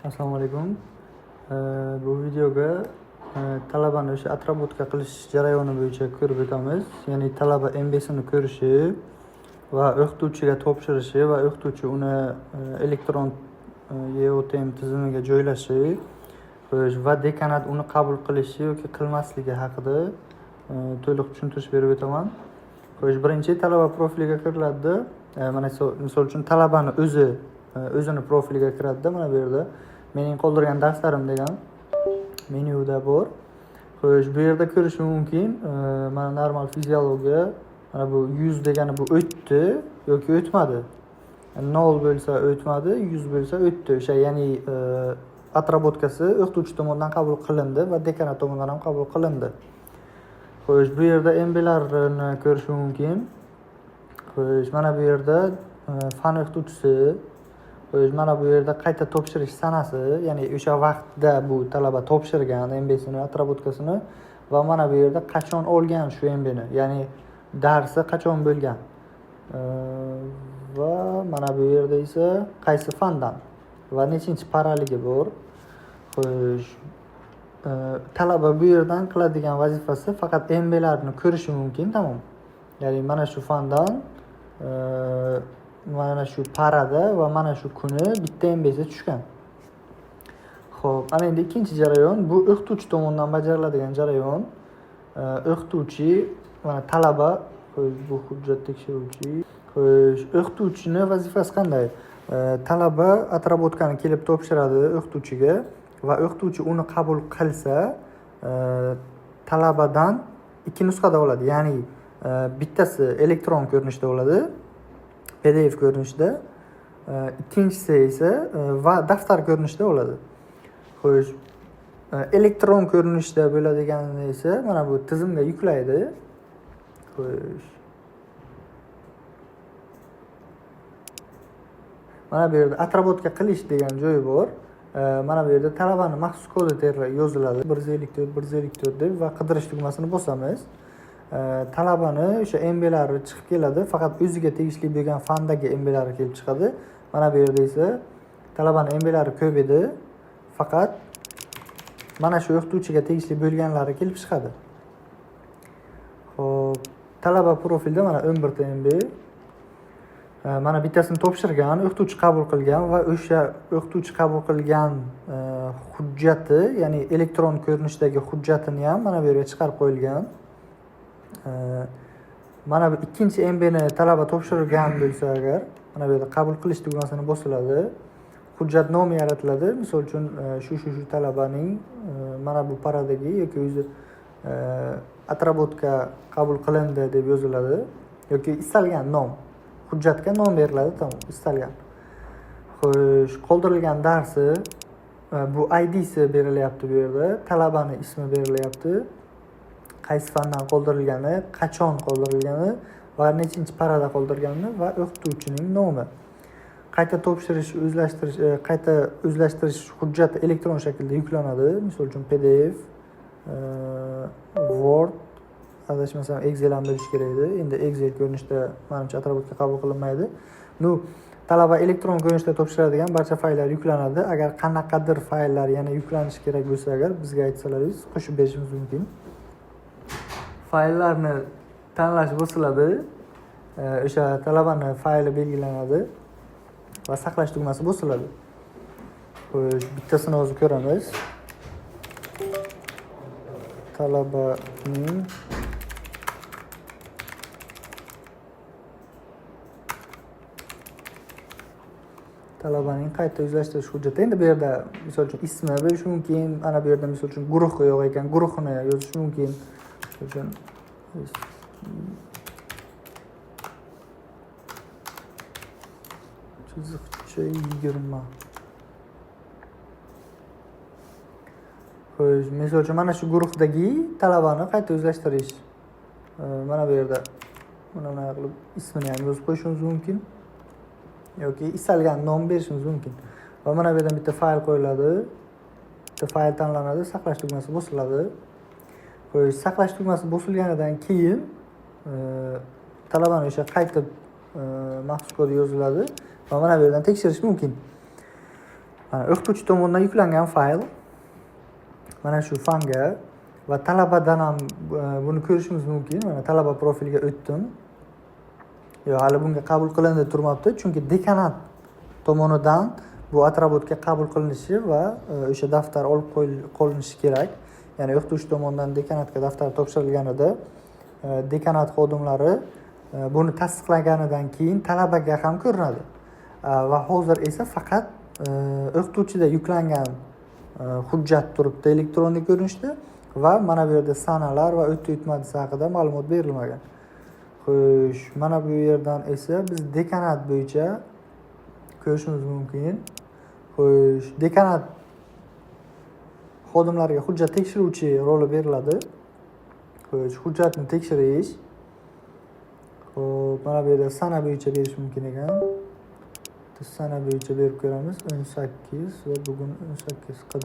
Assalomu alaykum. Bu videoga talabani o'sha отработка qilish jarayoni bo'yicha ko'rib o'tamiz. Ya'ni talaba MBsini ko'rishi va o'qituvchiga topshirishi va o'qituvchi uni elektron EOTM tizimiga joylashi, xo'sh, va dekanat uni qabul qilishi yoki qilmasligi haqida to'liq tushuntirish berib o'taman. Xo'sh, birinchi talaba profiliga kiriladida, mana misol uchun talabani o'zi o'zini profiliga kiradida, mana bu yerda mening qoldirgan darslarim degan menyuda bor. Xo'sh, bu yerda ko'rish mumkin, mana normal fiziologiya, mana bu 100 degani bu o'tdi yoki o'tmadi. 0 bo'lsa o'tmadi, 100 bo'lsa o'tdi. O'sha, ya'ni отработкасы o'qituvchi tomonidan qabul qilindi va dekanat tomonidan ham qabul qilindi. Xo'sh, bu yerda MBlarni ko'rish mumkin. Xo'sh, mana bu yerda fan o'qituvchisi. Xo'sh, mana bu yerda qayta topshirish sanasi, ya'ni o'sha vaqtda bu talaba topshirgan MBsini, отработкасini va mana bu yerda qachon olgan shu MBni, ya'ni darsi qachon bo'lgan. Va mana bu yerda esa qaysi fandan va nechinchi paraligi bor. Xo'sh, talaba bu yerdan qiladigan vazifasi faqat MBlarni ko'rishi mumkin, tamom. Ya'ni mana shu fandan mana shu parada va mana shu kuni bitta MBsi tushgan. Xo'p, ana endi ikkinchi jarayon bu o'qituvchi tomonidan bajariladigan jarayon. O'qituvchi mana talaba, xo'sh, bu hujjat tekshiruvchi. Xo'sh, o'qituvchini vazifasi qanday? Talaba отработкani kelib topshiradi o'qituvchiga va o'qituvchi uni qabul qilsa, talabadan ikki nusxada oladi. Ya'ni bittasi elektron ko'rinishda bo'ladi, PDF ko'rinishida, ikkinchisi esa va daftar ko'rinishida bo'ladi. Xo'sh, elektron ko'rinishda bo'ladiganini esa mana bu tizimga yuklaydi. Xo'sh. Mana bu yerda отработка qilish degan joyi bor. Mana bu yerda talabani maxsus kodi yoziladi. Bir yuz ellik to'rt, bir yuz ellik to'rt deb va qidirish tugmasini bosamiz. Talabani o'sha MBlari chiqib keladi. Faqat o'ziga tegishli bo'lgan fandagi MBlari kelib chiqadi. Mana bu yerda esa talabani MBlari ko'p edi. Faqat mana shu o'qituvchiga tegishli bo'lganlari kelib chiqadi. Xo'p, talaba profilda mana 11 ta MB. Mana bittasini topshirgan, o'qituvchi qabul qilgan va o'sha o'qituvchi qabul qilgan hujjati, ya'ni elektron ko'rinishdagi hujjatini ham mana bu yerga chiqarib qo'yilgan. Mana bu ikkinchi MBni talaba topshirgan bo'lsa agar, mana bu yerda qabul qilish tugmasini bosiladi. Hujjat nomi yaratiladi. Misol uchun, shu, shu, shu talabaning mana bu paradagi yoki o'zi отработка qabul qilindi deb yoziladi yoki istalgan nom, hujjatga nom beriladi, tamom, istalgan. Xo'sh, qoldirilgan darsi, bu IDsi berilyapti bu yerda, talabani ismi berilyapti, qaysi fandan qoldirilgani, qachon qoldirilgani va nechinchi parada qoldirgani va o'qituvchining nomi. Qayta topshirish, o'zlashtirish, qayta o'zlashtirish hujjati elektron shaklda yuklanadi. Misol uchun PDF, Word, adashmasam Excel ham bo'lishi kerak edi. Endi Excel ko'rinishda manimcha отработка qabul qilinmaydi. Nu, talaba elektron ko'rinishda topshiradigan barcha fayllar yuklanadi. Agar qanaqadir fayllar yana yuklanishi kerak bo'lsa agar bizga aytsalaringiz qo'shib berishimiz mumkin. Fayllarni tanlash bosiladi. O'sha talabani fayli belgilanadi va saqlash tugmasi bosiladi. Xo'sh, bittasini hozir ko'ramiz. Talabaning qayta o'zlashtirish hujjati. Endi bu yerda misol uchun ismi bo'lishi mumkin, ana bu yerda misol uchun guruhi yo'q ekan, guruhini yozish mumkin. Misol uchun chiziqcha 20. Xo'sh, misol uchun mana shu guruhdagi talabani qayta o'zlashtirish. Mana bu yerda mana bunaqa qilib ismini ham yozib qo'yishimiz mumkin yoki istalgan nom berishimiz mumkin. Va mana bu yerdan bitta fayl qo'yiladi. Bitta fayl tanlanadi, saqlash tugmasi bosiladi. Xo'sh, saqlash tugmasi bosilganidan keyin talabani o'sha qaytib maxsus kodi yoziladi va mana bu yerdan tekshirish mumkin. Mana o'qituvchi tomonidan yuklangan fayl mana shu fanga va talabadan ham buni ko'rishimiz mumkin. Mana talaba profiliga o'tdim. Yo'q, hali bunga qabul qilindi turmabdi, chunki dekanat tomonidan bu отработка qabul qilinishi va o'sha daftar olib qolinishi kerak. Ya'ni o'qituvchi tomonidan dekanatga daftar topshirilganida dekanat xodimlari buni tasdiqlaganidan keyin talabaga ham ko'rinadi. Va hozir esa faqat o'qituvchida yuklangan hujjat turibdi elektron ko'rinishda va mana bu yerda sanalar va o'tdi o'tmadisi haqida ma'lumot berilmagan. Xo'sh, mana bu yerdan esa biz dekanat bo'yicha ko'rishimiz mumkin. Xo'sh, dekanat xodimlariga hujjat tekshiruvchi roli beriladi. Xo'sh, hujjatni tekshirish. Xo'p, mana bu yerda sana bo'yicha berish mumkin ekan. Sana bo'yicha berib ko'ramiz. 18 va bugun 18.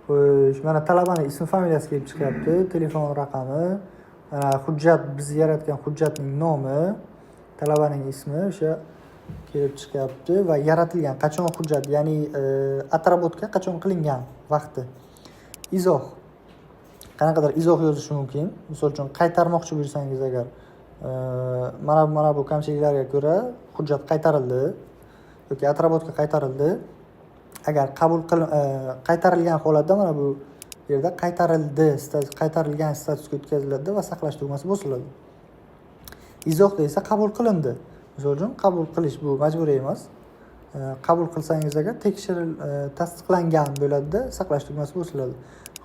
Xo'sh, mana talabaning ismi, familiyasi kelib chiqyapti, telefon raqami, mana hujjat, biz yaratgan hujjatning nomi, talabaning ismi o'sha kelib chiqyapti va yaratilgan qachon hujjat, ya'ni отработка qachon qilingan vaqti. Izoh. Qanaqadir izoh yozish mumkin. Misol uchun qaytarmoqchi bo'lsangiz agar mana bu kamchiliklarga ko'ra hujjat qaytarildi yoki отработка qaytarildi. Agar qabul qaytarilgan holatda mana bu yerda qaytarildi, qaytarilgan statusga o'tkaziladi va saqlash tugmasi bosiladi. Izohda esa qabul qilindi. Misol uchun qabul qilish bu majburiy emas. Qabul qilsangiz agar tasdiqlangan bo'ladida, saqlash tugmasi bosiladi.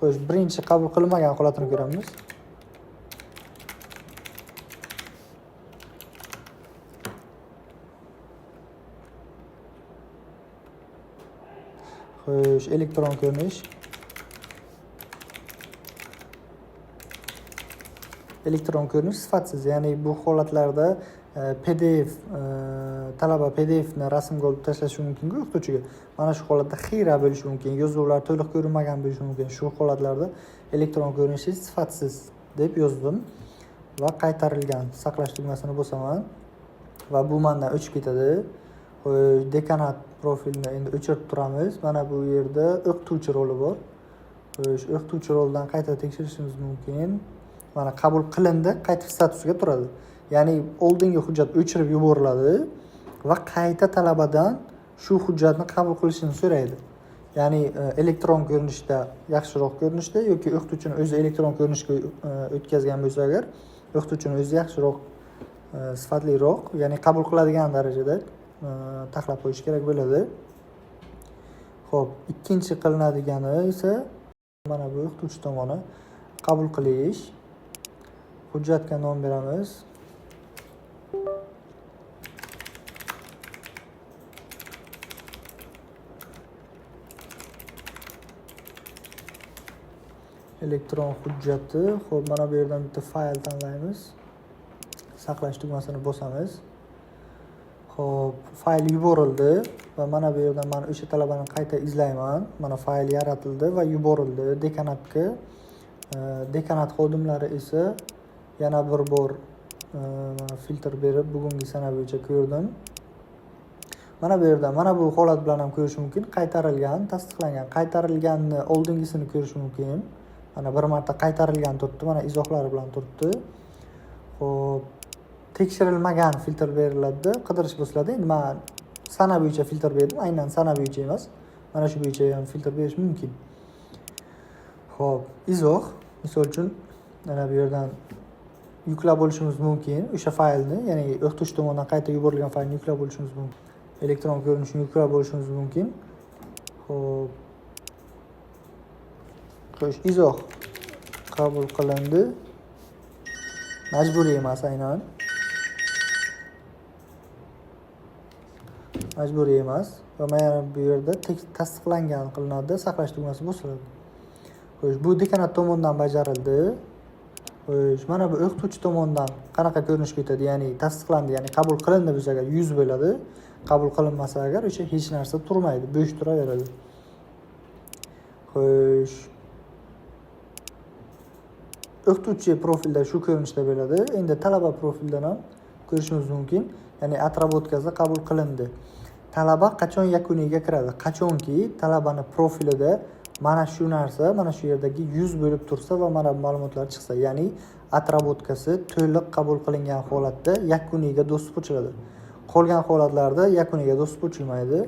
Xo'sh, birinchi qabul qilinmagan holatini ko'ramiz. Xo'sh, elektron ko'rinish. Elektron ko'rinish sifatsiz, ya'ni bu holatlarda PDF talaba PDFni rasmga olib tashlashi mumkin-ku o'qituvchiga. Mana shu holatda xira bo'lishi mumkin, yozuvlar to'liq ko'rinmagan bo'lishi mumkin. Shu holatlarda elektron ko'rinishi sifatsiz deb yozdim va qaytarilgan saqlash tugmasini bosaman va bu mendan o'chib ketadi. Xo'sh, dekanat profilini endi o'chirib turamiz. Mana bu yerda o'qituvchi roli bor. Xo'sh, o'qituvchi rolidan qayta tekshirishimiz mumkin. Mana qabul qilindi, qaytib statusiga turadi. Ya'ni oldingi hujjat o'chirib yuboriladi va qayta talabadan shu hujjatni qabul qilishini so'raydi. Ya'ni elektron ko'rinishda, yaxshiroq ko'rinishda yoki o'qituvchini o'zi elektron ko'rinishga o'tkazgan bo'lsa agar, o'qituvchini o'zi yaxshiroq, sifatliroq, ya'ni qabul qiladigan darajada taxlab qo'yish kerak bo'ladi. Xo'p, ikkinchi qilinadigani esa mana bu o'qituvchi tomoni qabul qilish. Hujjatga nom beramiz. Elektron hujjati. Xo'p, mana bu yerdan bitta fayl tanlaymiz. Saqlash tugmasini bosamiz. Xo'p, fayl yuborildi va mana bu yerdan men o'sha talabani qayta izlayman. Mana fayl yaratildi va yuborildi dekanatga. Dekanat xodimlari esa yana bir bor filtr berib bugungi sana bo'yicha ko'rdim. Mana bu yerda mana bu holat bilan ham ko'rish mumkin. Qaytarilgan, tasdiqlangan. Qaytarilganni oldingisini ko'rish mumkin. Mana bir marta qaytarilgan turibdi, mana izohlari bilan turibdi. Xo'p, tekshirilmagan filtr beriladi, qidirish bosiladi. Endi men sana bo'yicha filtr berdim, aynan sana bo'yicha emas. Mana shu bo'yicha ham filtr berish mumkin. Xo'p, izoh, misol uchun mana bu yerdan yuklab olishimiz mumkin o'sha faylni, ya'ni o'qituvchi tomonidan qayta yuborilgan faylni yuklab olishimiz mumkin. Elektron ko'rinishini yuklab olishimiz mumkin. Xo'p. Xo'sh, izoh qabul qilindi. Majburiy emas aynan. Majburiy emas va mana bu yerda tasdiqlangan qilinadi, saqlash tugmasi bosiladi. Xo'sh, bu dekanat tomonidan bajarildi. Xo'sh, mana bu o'qituvchi tomonidan qanaqa ko'rinishga o'tadi, ya'ni tasdiqlandi, ya'ni qabul qilindi bo'lsa agar 100 bo'ladi, qabul qilinmasa agar o'sha hech narsa turmaydi, bo'sh turaveradi. Xo'sh, o'qituvchi profilda shu ko'rinishda bo'ladi. Endi talaba profildan ham ko'rishimiz mumkin. Ya'ni отработкasi qabul qilindi. Talaba qachon yakuniyga kiradi? Qachonki talabani profilida mana shu narsa, mana shu yerdagi 100 bo'lib tursa va mana bu ma'lumotlar chiqsa, ya'ni отработка si to'liq qabul qilingan holatda yakuniyga доступ ochiladi. Qolgan holatlarda yakuniyga доступ ochilmaydi.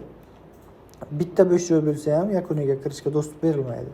Bitta bo'sh joy bo'lsa ham, yakuniyga kirishga доступ berilmaydi.